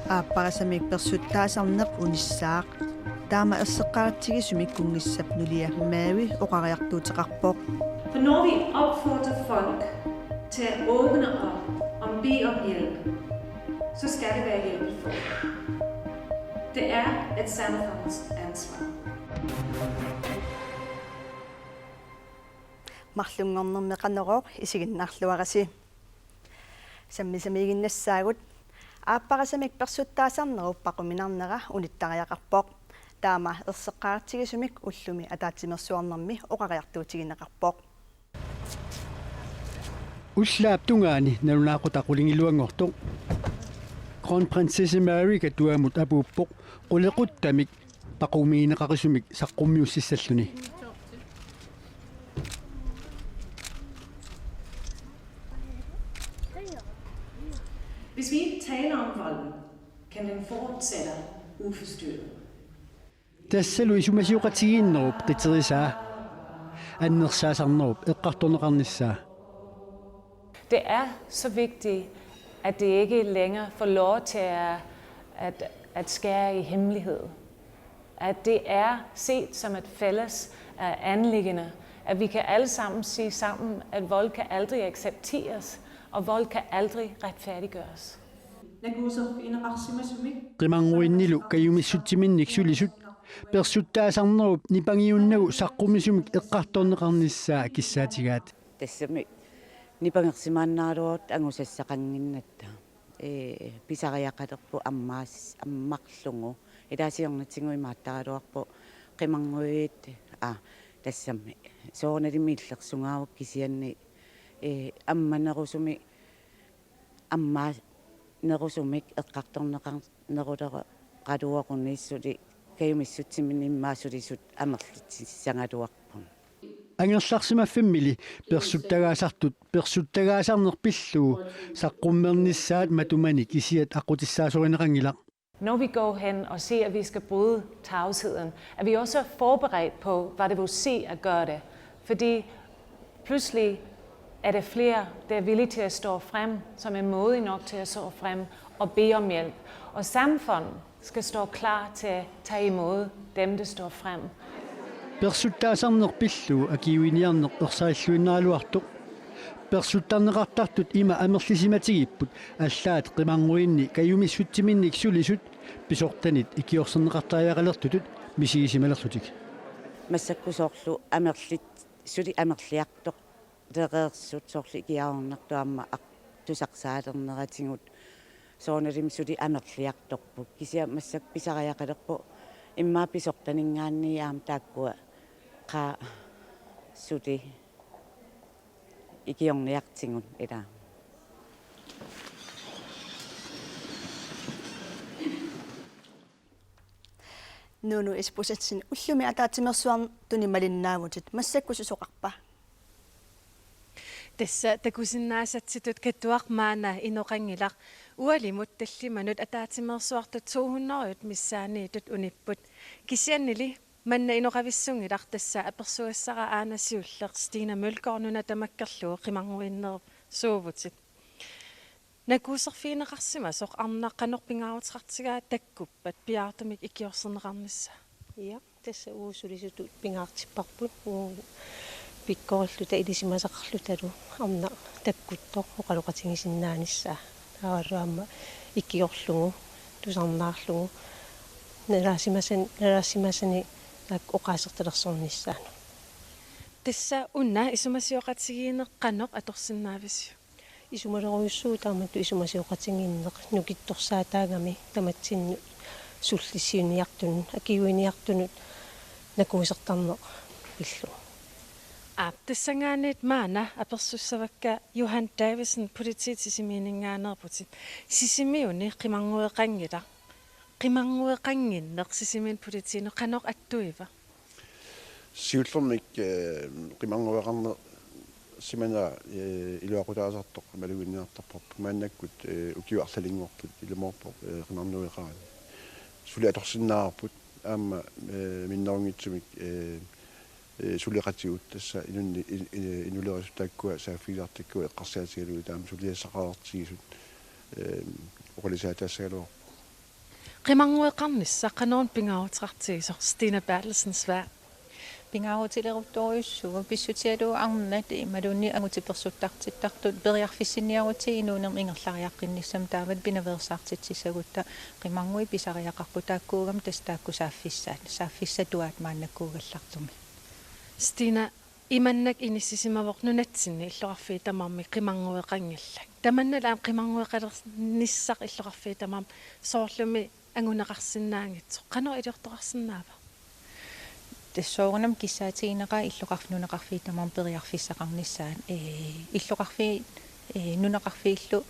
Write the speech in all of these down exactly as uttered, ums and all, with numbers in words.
Aapparasamik persuttaasarneq unissaaq. Taama erseqqaritsigisumik kunngissap nulia Mary oqariartuuteqarpoq. For når vi opfordrer folk til at åbne op om, bede om hjælp, så skal det være hjælp at få. Det er et samfundets ansvar. Marlunngornermi Qanorooq isiginnaarluarisi. Sammisamiiginnassaagut. Aapparasamik persuttaasarnerup paquminarnera unittariaqarpoq. Taama erseqqaritsigisumik ullumi ataatsimeersuarnermi oqariartuutigineqarpoq. Ullaap tungaani nalunaaqutaq qulingiluanngortoq. Kronprinsesse Mary katuamut apuuppoq qulequttamik paqumigineqarisumik saqqummiussissalluni. Hvis vi ikke taler om volden, kan den fortsætte uforstyrret. Tassalu isumasioqatigiinnerup qiterisaa, annersaasarnerup eqqartorneqarnissaa. Det er så vigtigt, at det ikke længere får lov til at, at, at skære i hemmelighed. At det er set som et fælles øh, anliggende, at vi kan alle sammen sige sammen, at vold kan aldrig accepteres, og vold kan aldrig retfærdiggøres. Nakuuserfigineqarsimasumik. Qimarnguinnilu kajumissutsiminnik sulisut persuttaasarnerup nipangiunnagu saqqummisumik eqqartorneqarnissaa kissaatigaat. Tassami nipangersimaannaraluarutta angusassaqannginnatta. Ee, pisariaqalerpoq ammaas-, ammarlugu. Ilaasiornatigut imaattaraluarpoq qimarnguit, aa, tassami. Soorunalimi illersugaavoq kisianni, ee, ammanerusumik, ammaanerusumik eqqartorneqarneruleqaluaruni suli kajumissutsiminnik immaqa sulisut amerlitsissagaluarput. Angerlarsimaffimmili persuttagaasartut persuttagaasarneq pillugu saqqummernissaat matumani kisiat aqqutissaasorinneqanngilaq. Når vi går hen og siger, at vi skal bryde tavsheden, at vi også er forberedt på, hvad det vil sige at gøre det. Fordi pludselig er der flere, der er villige til at stå frem, som er modige nok til at stå frem og bede om hjælp. Og samfundet skal stå klar til at tage imod dem, der står frem. Persuttaasarneq pillugu akiuiniarneq ersarilluinnaraluartoq. Persuttarneqartartut ima amerlisimatigipput allaat qimarnguinni kajumissutsiminnik sulisut pisortanit ikiorserneqartariaqalertutut misigisimalerlutik. Massakkut soorlu amerlit-, suli amerliartoq- -lereersut soorlu ikiaroornartut aamma aq-, tusarsaalerneratigut soorunalimi suli amerliartorput. Kisianni massakkut pisariaqalerpoq immaqa pisortaninngaanniit aamma taakkua qaa suli ikiorniartigut ilaa. Nuunu Isbosethsen, ullumi ataatsimeersuartuni malinnaavutit, massakkut susoqarpa? Tassa takusinnaasatsitut Katuaq maanna inoqanngilaq. Ualimut tallimanut ataatsimeersuartut to hundrede missaanniittut unipput. Kisiannili manna inoqavissunngilaq, tassa apersugassara aana siulleq Stina Mølgaard nuna tamakkerlugu qimarnguinnerup suuvutit. Nakuuserfigineqarsimasoq arnaq qanoq pingaaruteqartigaa takkuppat piaartumik ikiorserneqarnissaa? Ja, tassa uagut sulisutut pingaartipparput, uagut pikkorilluta ilisimasaqarlutalu arnaq takkuttoq oqaloqatigisinnaanissaa. Taavalu aamma ikiorlugu, tusarnaarlugu, nalaarsimasan-, nalaarsimasani taakku oqaasertalersornissaannut. Tassa una isumasioqatigiinneq qanoq atorsinnaavisiuk? Isumalerujussuuvoq taamatut isumasioqatigiinneq nukittorsaataagami tamatsinnut sullissiuniartunut, akiuiniartunut nakuusertarneq pillugu. Aap, tassanngaanniit maanna apersussavakka Johan Davidsen, Politiit Sisimiuninngaanneerputit. Sisimiuni qimarngueqanngilaq. Qimarngueqannginneq Sisimiuni politiinut qanoq attuiva? Siullermik, eh, qimarngueqarnersimanera, eh, iluaqutaasartoq maluginiartarparput. Maannakkut, eh, ukiut arlalinngorput ilumoorpoq, eh, qimarngueqarani. Suli atorsinnaavarput aamma, eh, minnerunngitsumik, eh, eh, suleqatigut tassa inunnik in-, in-, inulerisut taakkua saaffigisartakkavut eqqarsaatigalugit taama suliassaqartigisut, eh, oqilisaataassagaluarpoq. Qimarngueqarnissaq qanoq pingaaruteqartigisoq, Stine Berthelsen Svea? Pingaarutileruttorujussuuvoq, pissutigalugu arnat imaluunniit angutit persuttartittartut periarfissinniarutsigu inuunermi ingerlariaqqinnissamut, taavalu pinaveersaartitsissagutta qimarnguit pisariaqarput, taakkuugamik tassa taakku saaffissaat, saaffissatuaat maannakkut gallartumi. Stine, imannak inissisimavoq nunatsinni illoqarfiit tamarmik qimarngueqanngillat. Tamannalu aamma qimarngueqalernissaq illoqarfiit tamarmik soorlumi anguneqarsinnaanngitsoq. Qanoq iliortoqarsinnaava? Tassa soorunami kissaatigineqaaq illoqarf-, nunaqarfiit tamarmik periarfissaqarnissaat. Ee, illoqarfiit, ee, nunaqarfiillu,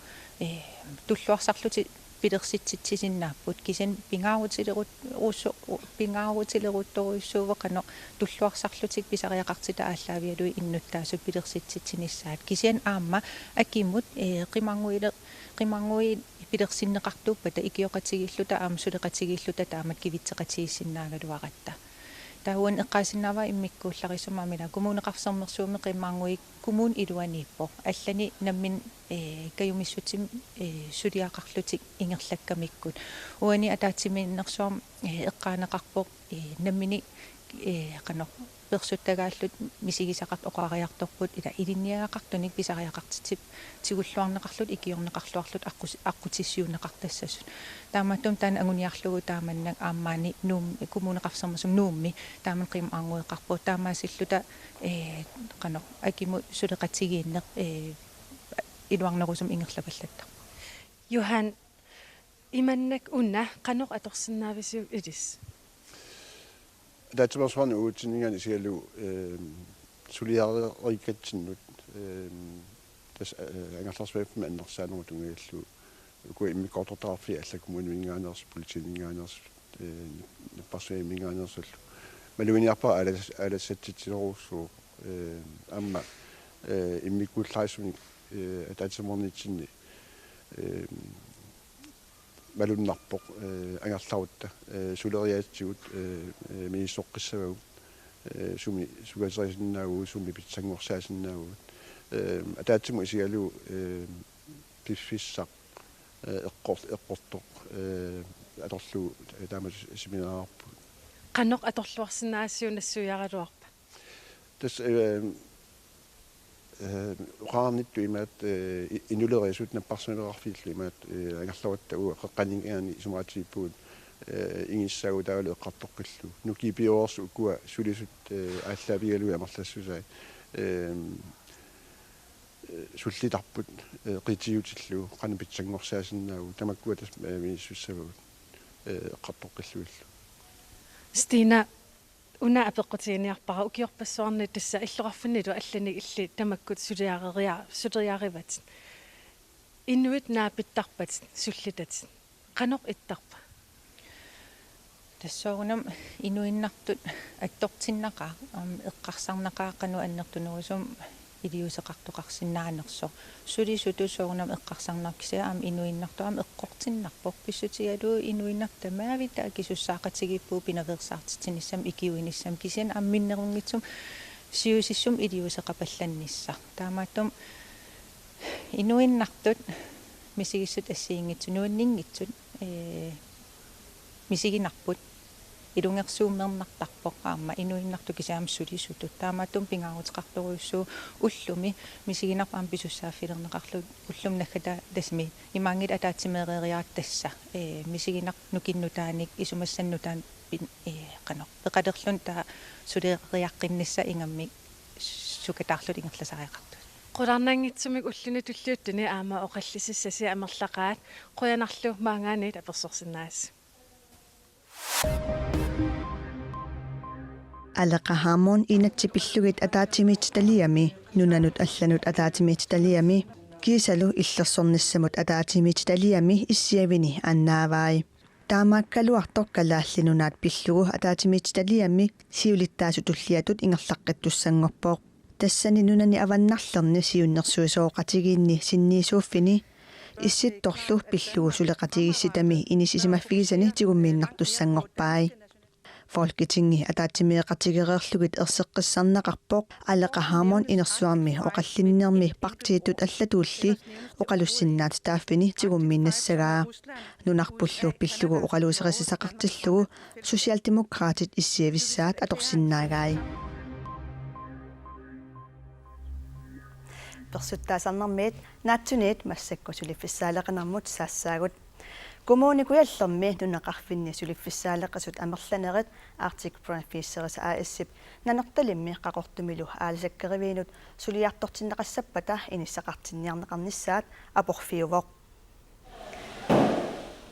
ee, tulluarsarlutik pilersitsitsisinnaapput. Kisianni pingaarutilerut-, usu-, u-, pingaarutileruttorujussuuvoq qanoq tulluarsarlutik pisariaqartitaat aallaavigalugit innuttaasut pilersitsitsinissaat. Kisianni aamma akimut, ee, qimarnguile-, qimarnguit pilersinneqartuuppata ikioqatigiilluta aamma suleqatigiilluta taamatut kivitseqatigiissinnaagaluaratta. Taava uani eqqaasinnaavara immikkuullarissammat, aamma ila Kommuneqarfik Sermersuumi qimarnguit kommunip iluaniippoq. Allanik nammineq, ee, kajumissutsimik, ee, suliaqarlutik ingerlakkamikkut. Uani ataatsimiinnersuarmi, ee, eqqaaneqarpoq, ee, nammineq, ee, qanoq persuttagaallutik misigisaqartut oqariartorput, ila ilinniagaqartunik pisariaqartitsip tigulluarneqarlutik ikiorneqarluarlutik aqqus-, aqqutissiuunneqartassasut. Taamaattumik taanna anguniarlugu taamannak aamma maani Nuum-, Kommuneqarfik Sermersuumi Nuummi taamani qimarngueqarpoq, taamaasilluta, ee, qanoq akimut suleqatigiinneq, ee, iluarnerusumik ingerlapallattarpoq. Johan, imannak una qanoq atorsinnaavisiuk ilissi? Ataatsimeersuarnik uagutsinnit isigalugu, ehm, suliareriikkatsinnut, ehm, tassa, eh, angerlarsimaffimmi annersaanermut tunngatillugu ukua immikkoortortaqarfiit allat, kommuniminngaanneersut, politiiminngaanneersut, eh, napparsimmaminngaanneersullu. Maluginiarpara aalas-, aalassatsitsilerujussuuvoq, eh, aamma, eh, immikkuullarissumik, eh, ataatsimoornitsinni, eh, malunnarpoq, eh, angerlarutta, eh, suleriaatsigut, eh, eh, misissoqqissavagut, eh, sumi sukaterisinnaavugut, sumi pitsanngorsaasinnaavagut. Eh, ataatsimut isigalugu, eh, piffissaq, eh, eqqor-, eqqortoq, eh, atorlugu, eh, taamatut seminarerput. Qanoq atorluarsinnaasiuk nassuiaraluarpa? Tassa, eh, eh, oqarnittut imaattoq, eh, i-, inulerisut napparsimmaleqarfiillu imaattoq, eh, angerlarutta uagut qeqqaninngaanniit isumaqatigiippugut, eh, ingissaagut taavalu eqqartoqqillugu. Nukiit pioreersut ukua sulisut, eh, aallaavigalugit amerlassusaat, eh, eh, sullitarput, eh, qitiutillugu qanoq pitsanngorsaasinnaavagut, tamakkua tassa, eh, misissussavagut, eh, eqqartoqqillugillu. Stine, una apeqqutiginiarpara ukiorpassuarni tassa illoqarfinnilu allanik illit tamakkut suliareria-, suliarivatit. Inuit naapittarpatit, sullitatit. Qanoq ittarpa? Tassa soorunami inuinnartut attortinnaqaaq, aamma eqqarsarnaqaaq qanoq annertunerusumik iliuuseqartoqarsinnaanersoq. Sulisutut soorunami eqqarsarnarpoq, kisianni aamma inuinnartut aamma eqqortinnarpoq. Pissutigalugu inuinnartut tamavitta akisussaaqatigiippugut pinaveersaartitsinissamut, ikiuinissamut, kisianni aamma minnerunngitsumik siusissumik iliuuseqapallannissaq. Taamaattumik inuinnartut misigissutsit assigiinngitsut, nuanninngitsut, ee, misiginarput, ilungersuummernartarpoq aamma inuinnartut kisianni aamma sulisutut. Taamaattumik pingaaruteqartorujussuuvoq ullumi misiginarput aamma pisussaaffilerneqarlugu, ullumi naggataasimi imaanngilaq ataatsimeereeriaratta tassa, ee, misiginarput nukinnik nutaanik isumassanik nutaanik pin-, ee, qanoq peqalerluni taava suleriaqqinnissaq ingammik sukataarluta ingerlasariaqartugut. Qularnanngitsumik ulluni tulliuttuni aamma oqallisissasi amerlaqaat, qujanarlu maanngaanniit apersorsinnaasasi. Aleqa Hammond inatsit pillugit ataatsimiititaliami, nunanut allanut ataatsimiititaliami, kiisalu illersornissamut ataatsimiititaliami issiavini annaavai. Taamaakkaluartoq Kalaallit Nunaat pillugu ataatsimiititaliami siulittaasup tulliatut ingerlaqqittussanngorpoq. Tassani nunani avannarlerni siunnersuisoqatigiinni sinniisuuffini Issittorlu pillugu suleqatigiissitami inissisimaffigisani tigummiinnartussanngorpai. Folketingi ataatsimeeqatigereerlugit erseqqissarneqarpoq Aleqa Hammond inersuarmi oqallinnermi partiitut allatuulli oqalussinnaatitaaffini tigummiinnassagaa. Nunarpullu pillugu oqaluuserissaqartillugu Socialdemokraatit issiavissaat atorsinnaagai. Persuttaasarnermiit naatsuniit massakkut suliffissaaleqinermut saassaagut. Kommune Kujallermi nunaqarfinni suliffissaaleqisut amerlanerit Arctic Prime Fisheries A/S-ip Nanortalimmi Qaqortumilu aalisakkeriviinut suliartortinneqassappata inissaqartinniarneqarnissaat aporfiuvoq.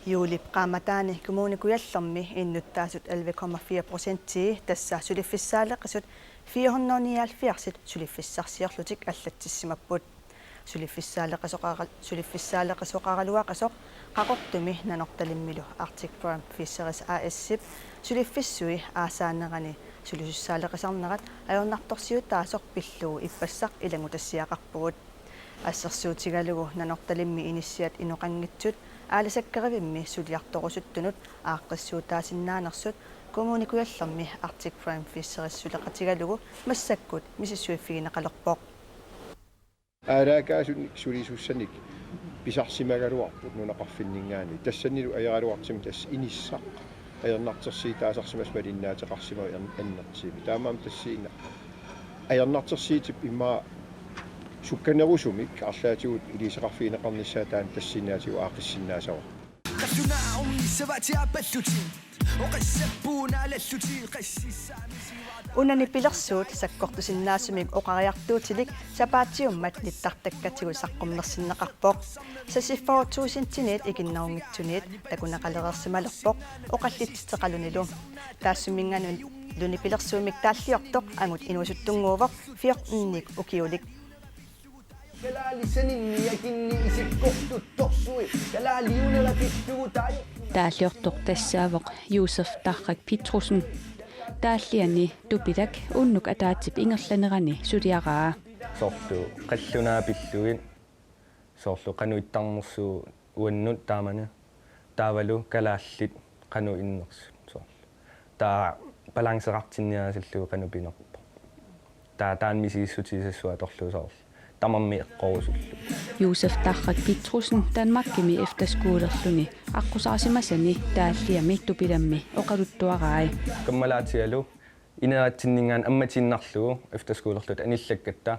Juulip qaammataani Kommune Kujallermi innuttaasut elleve komma fire procentii, tassa suliffissaaleqisut fire hundrede nioghalvfjerds suliffissarsiorlutik allatsissimapput. Suliffissaaleqisoqara-, suliffissaaleqisoqaraluaqisoq Qaqortumi Nanortalimmilu Arctic Prime Fisheries A/S-ip suliffissui aasaanerani sulisussaaleqisarnerat ajornartorsiutaasoq pillugu ippassaq ilanngutassiaqarpugut. Assersuutigalugu Nanortalimmi inissiat inoqanngitsut aalisakkerivimmi suliartorusuttunut aaqqissuutaasinnaanersut Kommune Kujallermi Arctic Prime Fisheries suleqatigalugu massakkut misissuiffigineqalerpoq. Aalaakaasunnik sulisussanik pisarsimagaluarput nunaqarfinninngaanniit. Tassanilu ajoraluartumik tassa inissaq ajornartorsiutaasarsimasoq malinnaateqarsimavoq an-, annertuumik. Taamaammat tassani ajornartorsiutip immaqa sukkanerusumik arlaatigut iliuuseqarfigineqarnissaa taanna tassaniitigut aaqqissinnaassavarput. Unani pilersuut sakkortusinnaasumik oqariartuutilik sapaatiummat nittartakkatigut saqqummersinneqarpoq. Seksogfyrre tusindiniit ikinnerunngitsuniit takuneqalereersimalerpoq oqallitseqalunilu. Taassuminngaanniilli pilersuummik taalliortoq angut inuusuttunnguuvoq fjortenik ukiulik. Taalliortoq tassaavoq Josef Tarrak Petrussen. Taalliani Tupilak unnuk ataatsip ingerlanerani suliaraa. Soorlu qallunaat pillugit, soorlu qanoq ittarnersugut uannut taamani, taavalu kalaallit qanoq innersut soorlu. Taava balanceqartinniarsarlugu qanoq pinerpoq. Taava taanna misissutissassaq atorlugu soorlu tamarmik eqqorusullugu. Josef Tarrak Petrussen Danmarkimi efterskolerluni aqqusaarsimasani taalliami Tupilammi oqaluttuarai. Kammalaatigalu ineratsinninngaanniit ammatiinnarlugu efterskolerluta anillakkatta.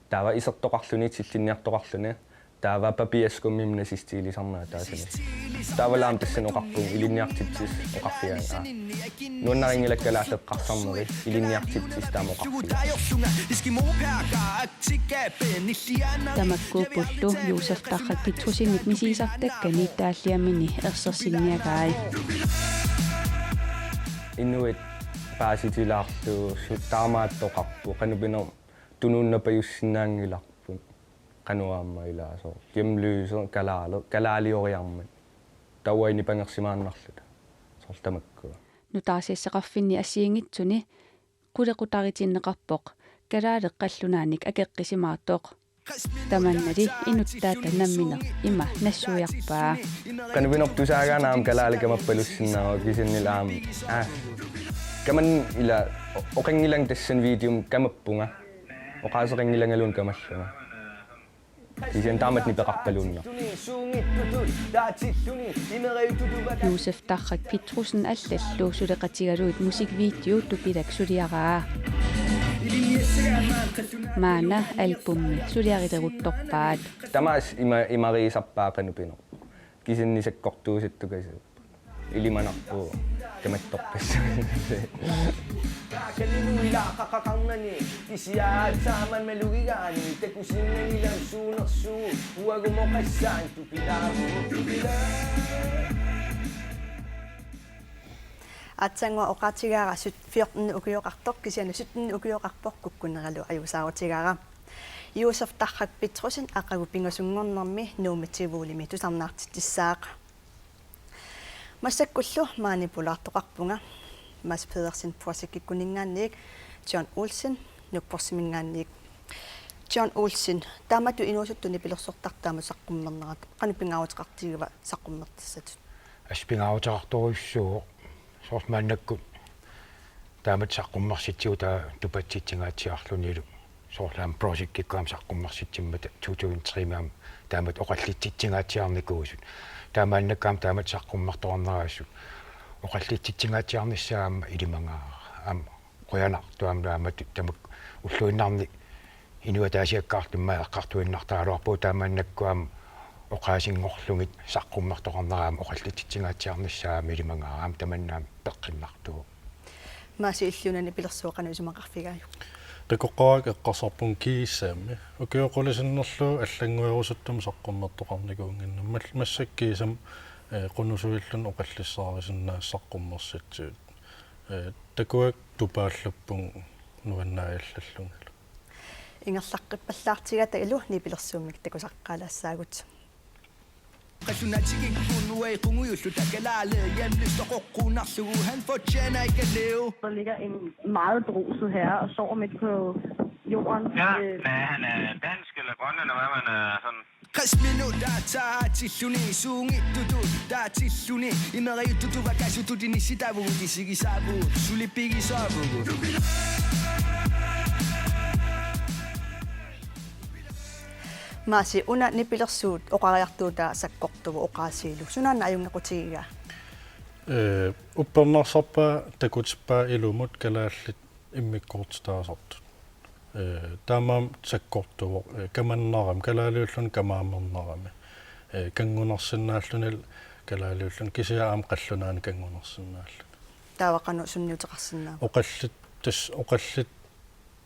Taava isertoqarluni, tillinniartoqarluni. Taava papiaskummimna sistiilisarnaa taasani. Taavalu aamma tassani oqarpunga ilinniartitsisut oqarfigaangaa. Nuannarinngilakka kalaallit eqqarsarneri, ilinniartitsisut taama oqarfigaangaa. Tamakkuuppullu Josef Tarrak Petrussenip misigisartakkani taalliamini ersersinniagai. Inuit paasitilaarlugu su-, taamaattoqarpoq, qanoq pineq tununnapajussinnaanngilarput. Qanoq aamma ilaa soorlu hjemløse kalaali-, kalaalioriarmat. Taava nipangersimaannarluta. Soorlu tamakkua. Nutaarsiassaqarfinni assigiinngitsuni qulequtaritinneqarpoq kalaaleq qallunaanit akeqqisimaartoq. Tamannali inuttaata nammineq ima nassuiarpaa. Qanoq pineq tusaagaanni aamma kalaaleq kamappalussinnaavoq kisiannili aamma. Aa. Kaman ilaa o-, oqanngilanga tassani videomi kamappunga. Oqaaseqanngilangaluunniit kamallunga. Kisianni taamatut nipeqarpaluunniit. Josef Tarrak Petrussen allallu suleqatigalugit musikvideo Tupilak suliaraa. Maanna albummi suliarileruttorpaat. Tamaasa ima-, imariisarpaa qanoq pineq. Kisianni sakkortuusuttukasiuk. Ilimanarpoq kamattorpassuit. Aatsaannguaq oqaatigaara syt-, fjorten ukioqartoq, kisianni sytten ukioqarpoq kukkuneralu ajuusaarutigaara. Josef Tarrak Petrussen aqagu pingasunngornermi Nuummi Tivolimi tusarnaartitsissaaq. Massakkullu maani pulaartoqarpunga Mads Pedersen Projectikkuninngaanniit John Olsen Nupporsiminngaanniit. John Olsen, taamatut inuusuttut nipilersortartut aamma saqqummernerat, qanoq pingaaruteqartigiva saqqummertassatut? Assut pingaaruteqartorujussuuvoq. Soorlu maannakkut Taamatut saqqummersitsivugut taava tupatsitsingaatsiarlunilu, soorlu aamma projektikkut aamma saqqummersitsimmata two thousand three-mi aamma taamatut oqallitsitsingaatsiarnikuusut. Taamaannakkut aamma taamatut saqqummertoqarneraassut oqallitsitsingaatsiarnissaa aamma ilimagaara. Aamma qujanartumik aamma taamatut tamakku ulluinnarni inuit ataasiakkaartut immaqa eqqartuinnartaraluarpugut, taamaannakkut aamma oqaasinngorlugit saqqummertoqarnera aamma oqallitsitsingaatsiarnissaa aamma ilimagaara, aamma tamanna aamma peqqinnartuuvoq. Maasi, illit una nipilersuut qanoq isumaqarfigaajuk? Takoqqaarakkit eqqarsarpunga kiisami. Ukioq qulit sinnerlugit allannguerusuttumik saqqummertoqarnikuunnginnama. Mal-, massakkut kiisami, eh, qunusuilluni oqallissaarisinnaasut saqqummersitsivugut. Eh, takuakka tupaallappunga nuannaajallallungalu. Ingerlaqqippallaartigalugu nipilersuummik takusaqqaalaassaagut. Qallunaatigut uagut qungujulluta kalaallit hjemløst oqoqquunnarlugu, han fortjener ikke at leve. Der ligger en meget beruset herre og sover midt på jorden. Ja, øh, men han er dansk eller grønlænder, hvad man er sådan. Tres minutter tager tilluni suunngitsuttut taatilluni imeriuttutut vakasutut inissitaavugut isigisaavugut suli pigisaavugut. Maasi, una nipilersuut oqariartuutaa sakkortuvoq oqaasiilu. Sunaana ajunngequtigigaa? Eh, uppernarsarpaa takutippaa ilumut kalaallit immikkoortitaasartut. Eh, taamaammat sakkortuvoq, eh, kamannarami, kalaaliulluni kamaamernerami. Eh, kanngunarsinnaalluni kalaaliulluni kisianni aamma qallunaanut kanngunarsinnaalluni. Taava qanoq sunniuteqarsinnaava? Oqallit-, tassa oqallit-,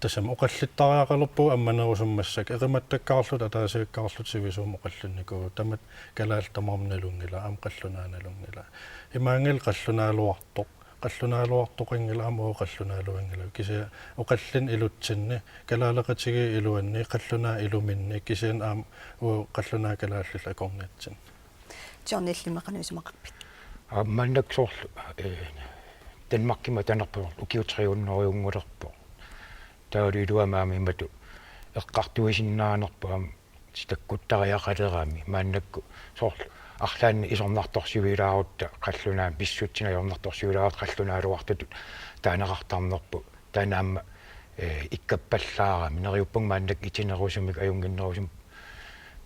tassami oqallittariaqalerpugut ammanerusumik massakkut, eqimattakkaarluta ataasiakkaarluta sivisuumik oqallinnikuuvugut, tamatta kalaallit tamarmik nalunngilaat, aamma qallunaat nalunngilaat. Imaanngilaq qallunaaluartoq, qallunaaluartoqanngilaq, aamma uagut qallunaaluanngilagut. Kisianni oqallinneq ilutsinni, kalaaleqatigiit iluanni, qallunaat iluminni, kisianni aamma uagut qallunaat kalaallillu akornatsinni. John, illimmi qanoq isumaqarpit? Aamma maannakkut soorlu, eh, Danmarkimut atanerput ukiut tre hundrede-unngulerpoq. Taavalu iluamik aamma imatut eqqartuisinnaanerput aamma takkuttariaqalerami. Maannakkut soorlu arlaannik isornartorsiuilaarutta qallunaat pissutsinik ajornartorsiuilaarutta qallunaaluartutut taaneqartarnerput. Taanna aamma, eh, ikkappallaarami. Neriuppunga maannakkut itinerusumik, ajunnginnerusumik,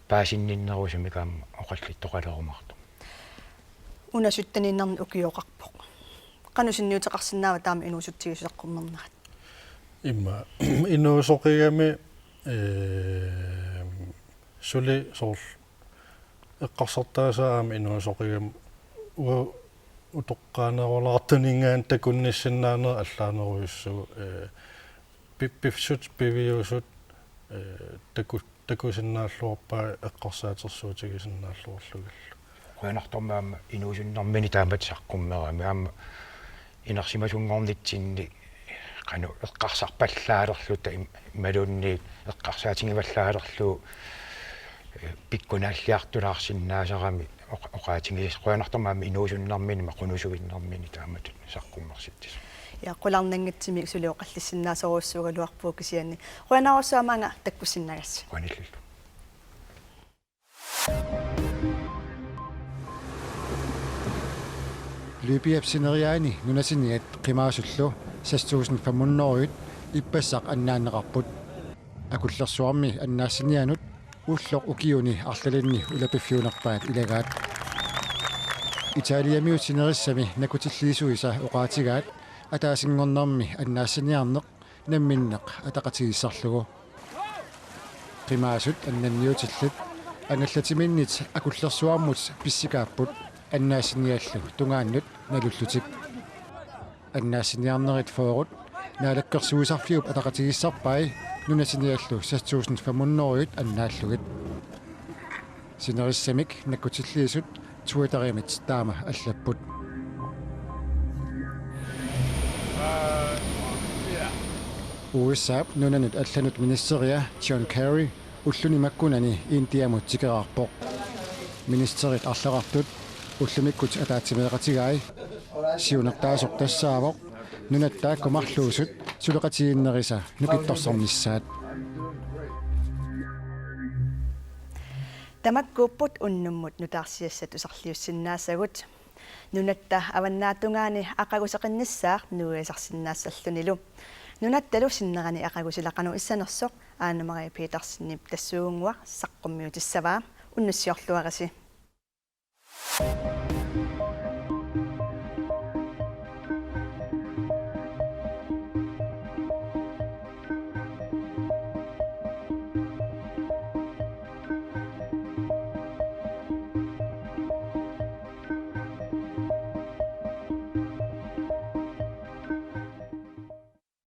paasinninnerusumik aamma oqallittoqalerumaartoq. Una sytteniinnarni ukioqarpoq. Qanoq sunniuteqarsinnaava taama inuusutsigisut saqqummernerat? Immaqa inuusoqigami, eh, suli soorlu eqqarsartaaseq aamma inuusoqigami uagut utoqqaanerulaartuninngaanniit takunnissinnaaneq allaanerujussuuvoq, eh, pi-, piffissut piviusut, eh, taku-, takusinnaalluarpaat eqqarsaatersuutigisinnaalluarlugillu. Qujanartumik aamma inuusunnermini taamatut saqqummerami, aamma inersimasunngornitsinni qanoq eqqarsarpallaalerluta im-, imaluunniit eqqarsaatigivallaalerlugu, eh, pikkunaalliartulaarsinnaasarami oq-, oqaatigisassaq. Qujanartumik aamma inuusunnermini aamma qunusuinnermini taamatut saqqummersitsisut. Ja, qularnanngitsumik suli oqallissinnaasorujussuugaluarpugut kisianni. Qujanarsuaq maanga takkussinnaagassi. Qujanillu. Lübjergip sineriaani nunasiniat qimaasullu seks tusind fem hundrede ippassaq annaanneqarput. Akullersuarmi annaassinianut ulloq ukiuni arlalinni ulapiffiunerpaat ilagaat. Italiamiut sinerissami nakkutilliisuisa oqaatigaat ataasinngornermi annaassiniarneq namminneq ataqatigiissaarlugu. Qimaasut annanniutillit angallatiminnik akullersuarmut pissikaapput annaassiniallu tungaannut nalullutik. Annaassiniarnerit fyrre Naalakkersuisarfiup ataqatigiissarpai nunasiniallu seks tusind fem hundrede annaallugit. Sinerissamik nakkutilliisut Twitterimit taama allapput. U S A-p nunanut allanut ministeria John Kerry ulluni makkunani Indiamut tikeraarpoq. Ministerit arlaqartut ullumikkut ataatsimeeqatigai. Siunertaasoq tassaavoq nunatta taakku marluusut suleqatigiinnerisa nukittorsarnissaat. Tamakkuupput unnummut nutaarsiassat tusarliussinnaasagut. Nunatta avannaata tungaani aqaguseqinnissaaq nuiasarsinnaassallunilu. Nunattalu sinnerani aqagu sila qanoq issanersoq Anne Marie Petersenip tassuugunnguaq saqqummiutissavaa, unnussiorluarisi.